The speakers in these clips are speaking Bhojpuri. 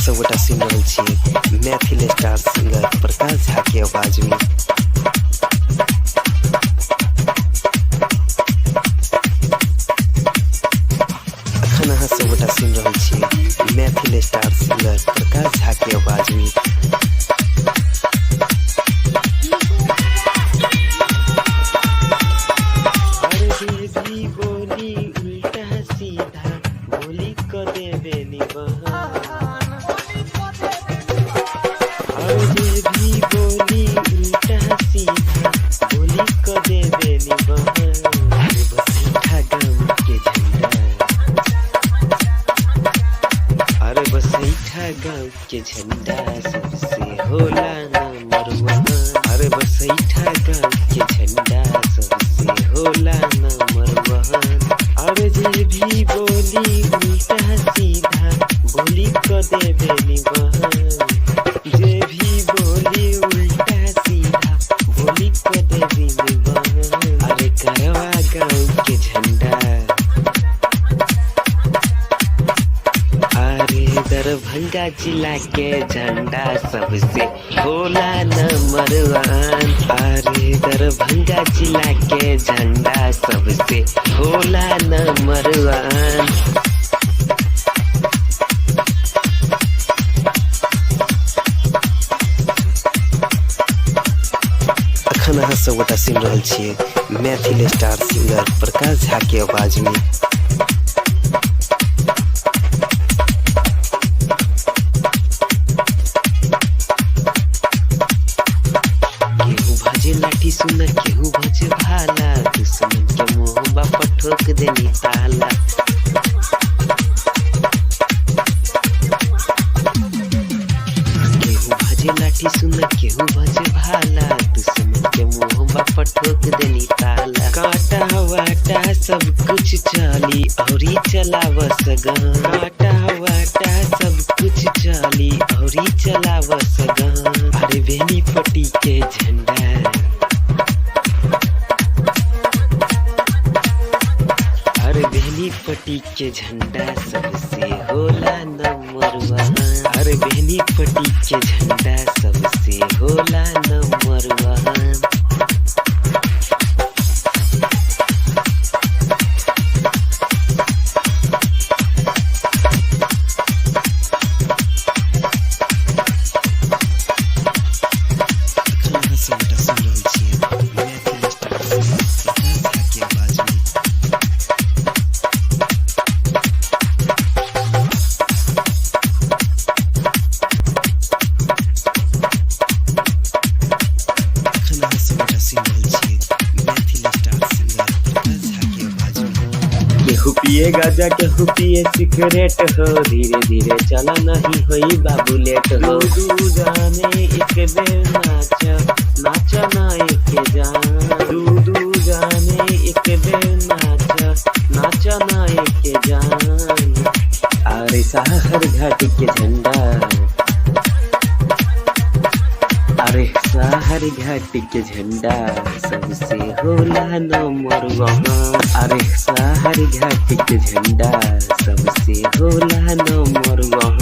सबगोटा सुनि रहल छियै मैथिल स्टार सिंगर प्रकाश झा के आवाज में। अखन अहाँ सबगोटा सुनि रहल छियै मैथिल स्टार सिंगर प्रकाश झा के आवाज में। अरे देवी बोली उल्टा सीधा बोली क देवे निबहान। अरे देवी बोली उल्टा सीधा बोली क देवे निबहान। अरे बसैठा गाँव के झंडा, अरे बसैठा गाँव के झंडा सबसे होला नंबर वन। अरे बसैठा गाँव के झंडा सबसे होला नंबर वन। अरे जे भी बोली उल्टा सीधा बोली क देवे निबहान। जे भी बोली उल्टा सीधा बोली क देवे निबहान। अरे करवा गाँव के झंडा, अरे दरभंगा जिला के झंडा सबसे होला नंबर वन। अरे दरभंगा जिला के झंडा सबसे होला नंबर वन। अखन अहाँ सबगोटा सुनि रहल छियै मैथिल स्टार सिंगर प्रकाश झा के आवाज में। केहू भजे लाठी सुन केहू भजे भाला, दुश्मन के मुंह बाप ठोक देनी ताला। केहू भजे लाठी सुन केहू भजे भाला, दुश्मन के मुंह बाप ठोक देनी ताला। कांटा वाटा सब कुछ चली औरी चलाव सगन। कांटा वाटा सब कुछ चली औरी चलाव सगन। अरे बेनीपट्टी के झंडा, अरे बेनीपट्टी के झंडा सबसे होला नंबर वन। अरे बेनीपट्टी के झंडा सबसे होला नंबर वन। अखन अहाँ सबगोटा सुनि रहल छियै मैथिल स्टार सिंगर प्रकाश झा के आवाज में। अखन अहाँ सबगोटा सुनि रहल छियै मैथिल स्टार सिंगर प्रकाश झा के आवाज में। केहू पिए गाजा केहू पिए सिगरेट हो, धीरे धीरे चला नहीं होई बाबू लेट हो। दू जाने एक बेर नाच नाच ना एक जान। दू दू जाने एक बेर नाच नाच ना एक जान। अरे साहर घाट के झंडा, अरे साहर घाट के झंडा सबसे होला नंबर वन। अरे साहर घाट के झंडा सबसे होला नंबर वन।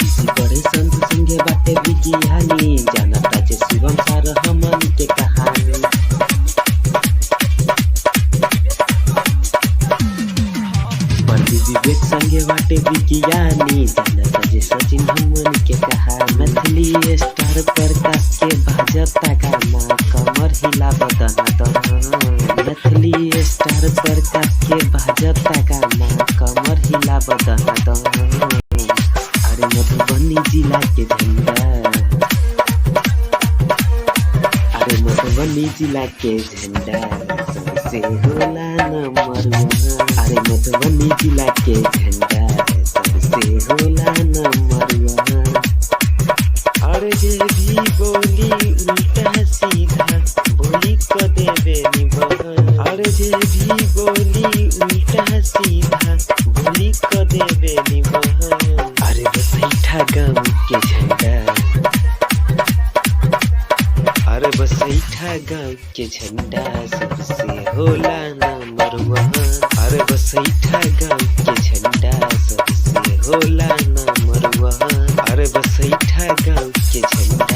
ऋषि बड़े संत संगे बाटे विज्ञानी, जानता जे शिवम सार हमन के कहानी। बड़ी विवेक संगे बाटे विज्ञानी, जानता जे सचिन हमन के कहानी। मैथिली स्टार प्रकाश के बाजता गाना कमर हिला बदन दन। मैथिली स्टार प्रकाश के बाजता गाना कमर हिला बदन दन। अरे मधुबनी जिला के झंडा, अरे मधुबनी जिला के झंडा सबसे होला नंबर वन। अरे मधुबनी जिला के झंडा सबसे होला नंबर वन। अरे जे भी बोली उल्टा सीधा जे भी बोली उल्टा सीधा बोली क देवे निबहन। अरे बसैठा गाँव के झंडा, अरे बसैठा गाँव के झंडा सबसे होला नंबर वन। अरे बसैठा गाँव के झंडा सबसे होला नंबर वन। अरे बसैठा गाँव के झंडा।